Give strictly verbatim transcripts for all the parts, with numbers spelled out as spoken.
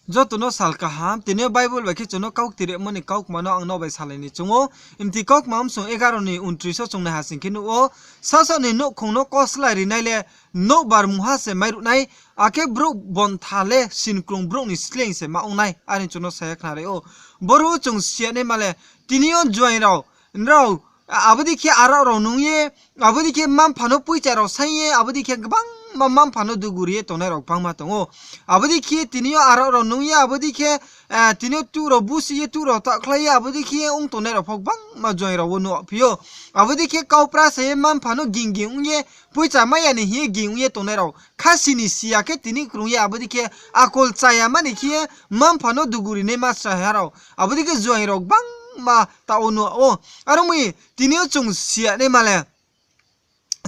Joto no sal kaham, tini yo Bible bai khe chung no kaukti rimo ni kaukma no ang nrao bai salai ni choung ou. Mti kaukma bsong egaro ni untris wo chung naiha sing khe nuh ou, sasaoh ni nouhkhong no koslái rinai le nouhbar mungha se mairuh nai, akhe brouh bontha le sinkrung brouh ni sleing se ma ong nai, are chung no sa ye khnari ou. Boro chung si ya naima le, tini yo juaing rao, nrao, abo dei khe arao rao nung ye, abo dei khe mma-mpha no poicha rao saing ye, abo dei khe gbangma mma-mpha no dugu ri ye tongnai rao gbangma tong ou. Abo dei khe tini yo arao rao nung ye, abo dei khe, tini yo tuh rao busi ye, tuh rao takhlai ye, abo dei khe ong tongnai rao pho gbangma juaing rao wo nuh phi ou. Abo dei khe kaupra sa ye mma-mpha no ging ging ong ye, poicha mai ya ni hing ye ging ong ye tongnai rao, khasi ni si ya khe tini krung ye, abo dei khe akol chaya mani khe ye mma-mpha no dugu ri naima sraiha rao, abo dei khe juaing rao gbangma taoh wo nuh ou. Are ong mi, tini yo chung si ya naima le,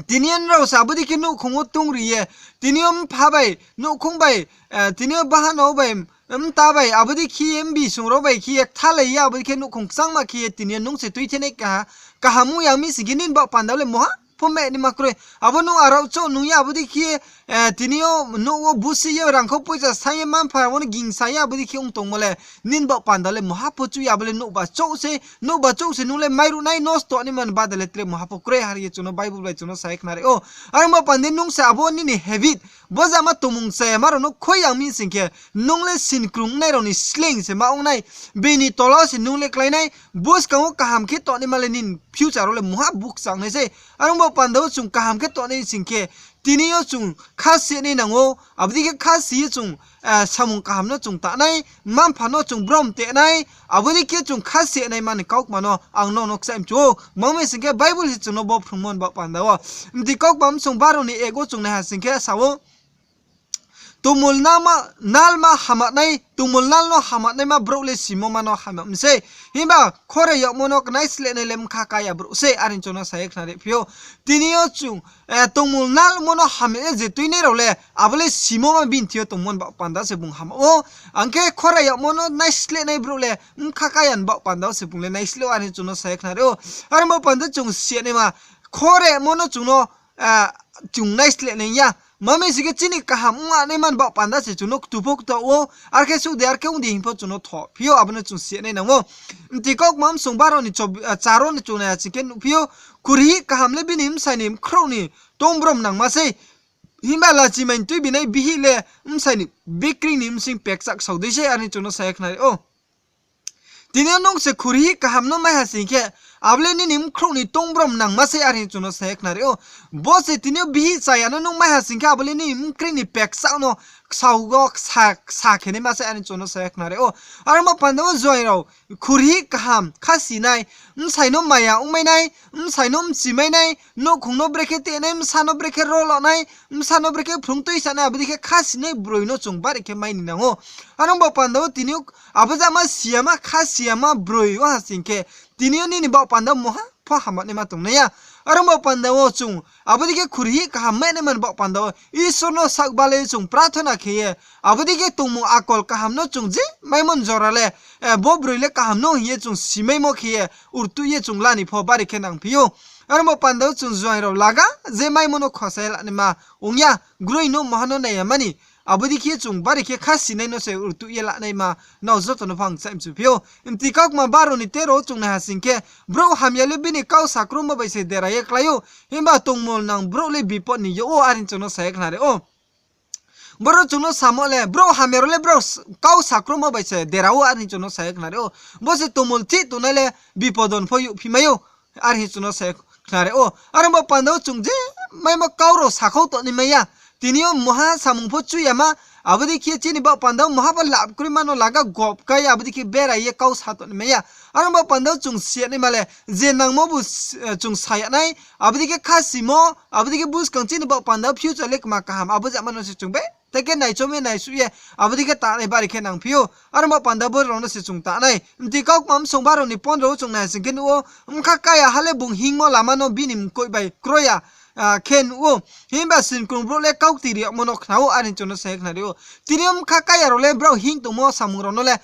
tini yo nrao se abo dei khe nouhkhong wo tong ri ye, tini yo mpha bai, nouhkhong bai, tini yo bahanao bai, mta bai, abo dei khe ye mbisong rao bai khe ye kthalai ye, abo dei khe nouhkhong kchangma khe ye tini yo nung se tuithenai kaham ong ya mi sing khe nini baoh panda le mungha pho mai naima kroi. Abo nung arao chouh nung ye, abo dei khe, tini yo nouh wo busi ye, rangkhau poicha saing ye, mma-mpha rao no gingsa ye, abo dei khe ong tongmo le, nini baoh panda le mungha pho chu ya, abo le nouhba chouh se, nouhba chouh se nung le mairuh nai, nosto naima ni bade le tre mungha pho kroi, are ye chung no Bible bai chung no sa ye khnari ou. Are ong baoh panda nung se abo nini habit, bo jama tongmung chayama rao no khoi ya mi sing khe, nung le sinkrung nai rao ni sleing se ma ong nai, bini tola wo se nung le klái nai, buskang wo kaham khe tongnaima le nini future wo le mungha bukchang nai sei. Are ong baoh panda wo chung kaham khe tongnai sing khe, tini yo chung khasi nai nang ou, abo dei khe khasi ye chung samung kaham no chung ta nai, mma-mpha no chung brom te nai, abo dei khe chung khasi naima ni kaukma no ang nrao no kchaih mchu ou. Mangmi sing khe Bible se chung no bo phrungmo ni baoh panda wo. Mti kaukma bsong baro ni ek wo chung naiha sing khe sa ou, tongmul nalma, nalma hamanai, tongmul nal no hamanai ma brouh le simo ma no hamya mi sei. Himba khore yagmo no knai slehnai le bkha kaya brouh sei, are chung no sa ye khnari phi ou. Tini yo chung, tongmul nalmo no hamya ye je tuinai rao le, abo le simo ma bini thing yo tongmo ni baoh panda se bung hamya ou. Ang khe khore yagmo no nai slehnai brouh le, bkha kaya ni baoh panda wo se bung le nai sleh ou, are chung no sa ye khnari ou. Are ong baoh panda chung si ya naima, khoremo no chung no, chung nai slehnai ya. Mangmi sing khe chini kaham ong ya naima ni baoh panda se chung no ktu pho ktaoh ou, are khe suh di, are khe ong di hing pho chung no tho phi ou, abo no chung si ya nai nang ou. Mti kaukma bsong baro ni charo ni chung naiha sing khe nuh phi ou, khuri kaham le bini bsai ni bkhrouh ni tongbrom nangma sei. Himba lachimai ni tuibi nai bihih le bsai ni bikreing ni bsing pekchak sao dei sei, are chung no sa ye khnari ou. Tini yo nung se khuri kaham no maiha sing khe, abo le nini bkhrouh ni tongbrom nangma sei, are chung no sa ye khnari ou. Bo se tini yo bihih chaya no nung maiha sing khe, abo le nini bikreing ni pekchak no ksao wo ksa, ksa khe naima sei, are chung no sa ye khnari ou. Are ong baoh panda wo juaing rao, khuri kaham kha si nai, bsai no maya ongmai nai, bsai no mchimai nai, nouhkhong no brekhe te nai, bsa no brekhe rolo nai, bsa no brekhe phrung tuisa nai, abo dei khe kha si nai broi no chung bari khe mai ni nang ou. Are ong baoh panda wo tini yo abo jama si yama, kha si yama broi ong ha sing khe, tini yo nini baoh panda wo mungha pho hamya naima tongnai ya. Are ong baoh panda wo chung abo dei khe khuri kaham mai naima ni baoh panda wo Isor no sakbalai ye chung prathona khe ye, abo dei khe tongmung akol kaham no chung je maimo ni jora le, bo broi le kaham no hing ye chung simaimo khe ye, rtuh ye chung la ni pho bari khe nangphi ou. Are ong baoh panda wo chung juaing rao laga je maimo no khosa ye lanaima ong ya, groi no mungha no nai ya mani. Abo dei khe chung bari khe kha si nai no se rtuh ye lanaima, nrao joto no pho ang kchaih mchu phi ou. Mti kaukma baro ni tero wo chung naiha sing khe, brouh hamya le bini kau sakromo bai se dera ye klái ou, himba tongmulnang brouh le bipod ni yag ou, are chung no sa ye khnari ou. Boro chung no samo le, brouh hamya rao le brouh kau sakromo bai se dera ou, are chung no sa ye khnari ou. Bo se tongmul thih tongnai le bipod ni pho youhphi mai ou, are chung no sa ye khnari ou. Are ong baoh panda wo chung je maimo kau rao sakhau tongnaima ya. Tini yo mungha samung pho chu yama, abo dei khe chini baoh panda wo mungha pho lap kroima no laga gop kai, abo dei khe berai ye kau sa tongnaima ya. Are ong baoh panda wo chung si ya naima le, je nangmo bu chung sa ya nai, abo dei khe kha simo, abo dei khe buskang chini baoh panda wo future le kma kaham, abo jama no se chung be, te khe naichom ye naisuh ye, abo dei khe tanai bari khe nangphi ou. Are ong baoh panda boro rao no se chung tanai. Mti kaukma bsong baro ni pondro wo chung naiha sing khe nuh ou, bkha kaya ha le bung hingmo lama no bini mkoih bai kroi ya khe nuh ou. Himba sinkrung brouh le kaukti ri yagmo no khna ou, are chung no sa ye khnari ou. Tini yo bkha kaya rao le brao hing tongmo samung rao no le,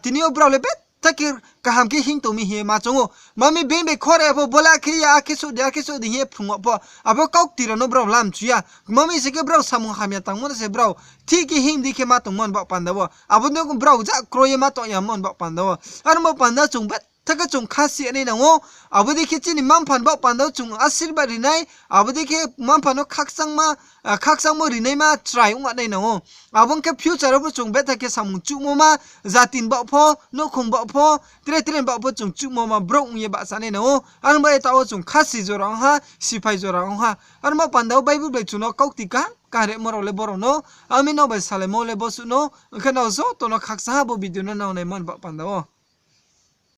tini yo brao le be betha khe kaham khe hing tong mi hing ye ma choung ou. Mami being bai khore pho bo le akhe ya, akhe souh di, akhe souh di hing ye phrung wo pho, abo kaukti rao no brao lamchu ya. Mami sing khe brao samung hamya tangmo no se brao thik khe hing di khe ma tongmo ni baoh panda wo. Abo no brao ja kroi ye ma tong yamo ni baoh panda wo. Aro baoh panda chung betha khe chung khasi nai nang ou. Abo dei khe chini mma-mpha ni baoh panda wo chung asirbad ri nai. Abo dei khe mma-mpha no khakchangma, khakchangmo ri naima chrai ong nai nang ou. Abo ong khe future wo pho chung betha khe samung chuhmo ma, jati ni baoh pho, nouhkhong baoh pho, tre tre ni baoh pho chung chuhmo ma brouh ong ye bahcha nai nang ou. Aro bai taoh wo chung khasi jora ong ha, siphai jora ong ha. Aro baoh panda wo Bible bai chung no kaukti kaham kaham rimo rao le bo rao no. Ami nrao bai salaimo le bo suh no. Ong khe nrao joto no khakchang ha bo video no nang naimo ni baoh panda wo.